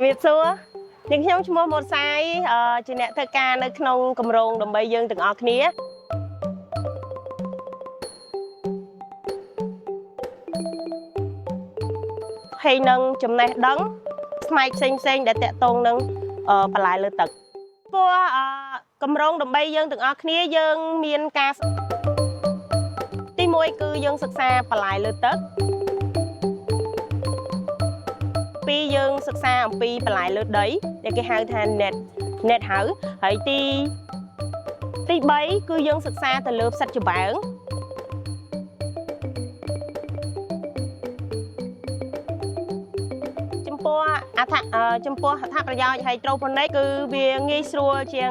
ជំរាបសួរនាងខ្ញុំឈ្មោះម៉ូតសាយជាអ្នកធ្វើការនៅក្នុងគម្រោងដើម្បីយើងទាំងអស់គ្នាហើយនឹងចំណេះដឹងផ្នែកផ្សេងផ្សេងៗដែលតាក់ទងនឹងបន្លែលើទឹកព្រោះគម្រោងដើម្បីយើងទាំងអស់គ្នាយើងមានការទីមួយគឺយើងសិក្សាបន្លែលើទឹកពីរយើងសិក្សាអំពីបន្លែលើដីដែលគេហៅថា net house ហើយទី3គឺយើងសិក្សាទៅលើផ្សិតចំបើង ចំពោះអត្ថអឺចំពោះអត្ថប្រយោជន៍ hydroponic គឺវាងាយស្រួលជាង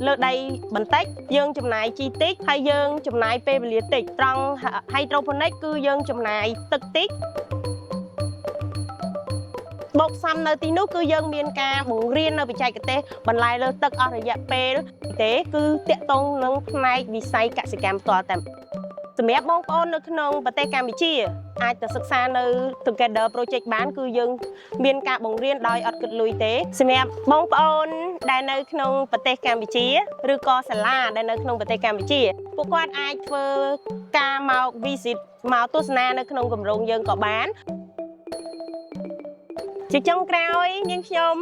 លើដីបន្តិចយើងចំណាយជីតិចហើយយើងចំណាយពេលវេលាតិចត្រង់ hydroponic គឺយើងចំណាយទឹកតិចបូកផ្សំនៅទីនោះគឺយើងមានការបង្រៀននៅបច្ចេកទេសបន្លែលើទឹកអស់រយៈពេលទេគឺតាក់ទងនឹងផ្នែកវិស័យកសិកម្មផ្ទាល់តែសម្រាប់បងប្អូននៅក្នុងប្រទេសកម្ពុជាអាចទៅសិក្សានៅ Together Project បានគឺយើងមានការបង្រៀនដោយអត់គិតលុយទេសម្រាប់បងប្អូនដែលនៅក្នុងប្រទេសកម្ពុជាឬក៏សាលាដែលនៅក្នុងប្រទេសកម្ពុជាពួកគាត់អាចធ្វើការមក visit មកទស្សនានៅក្នុងគម្រោងយើងក៏បានជាចុងក្រោយនាងខ្ញុំ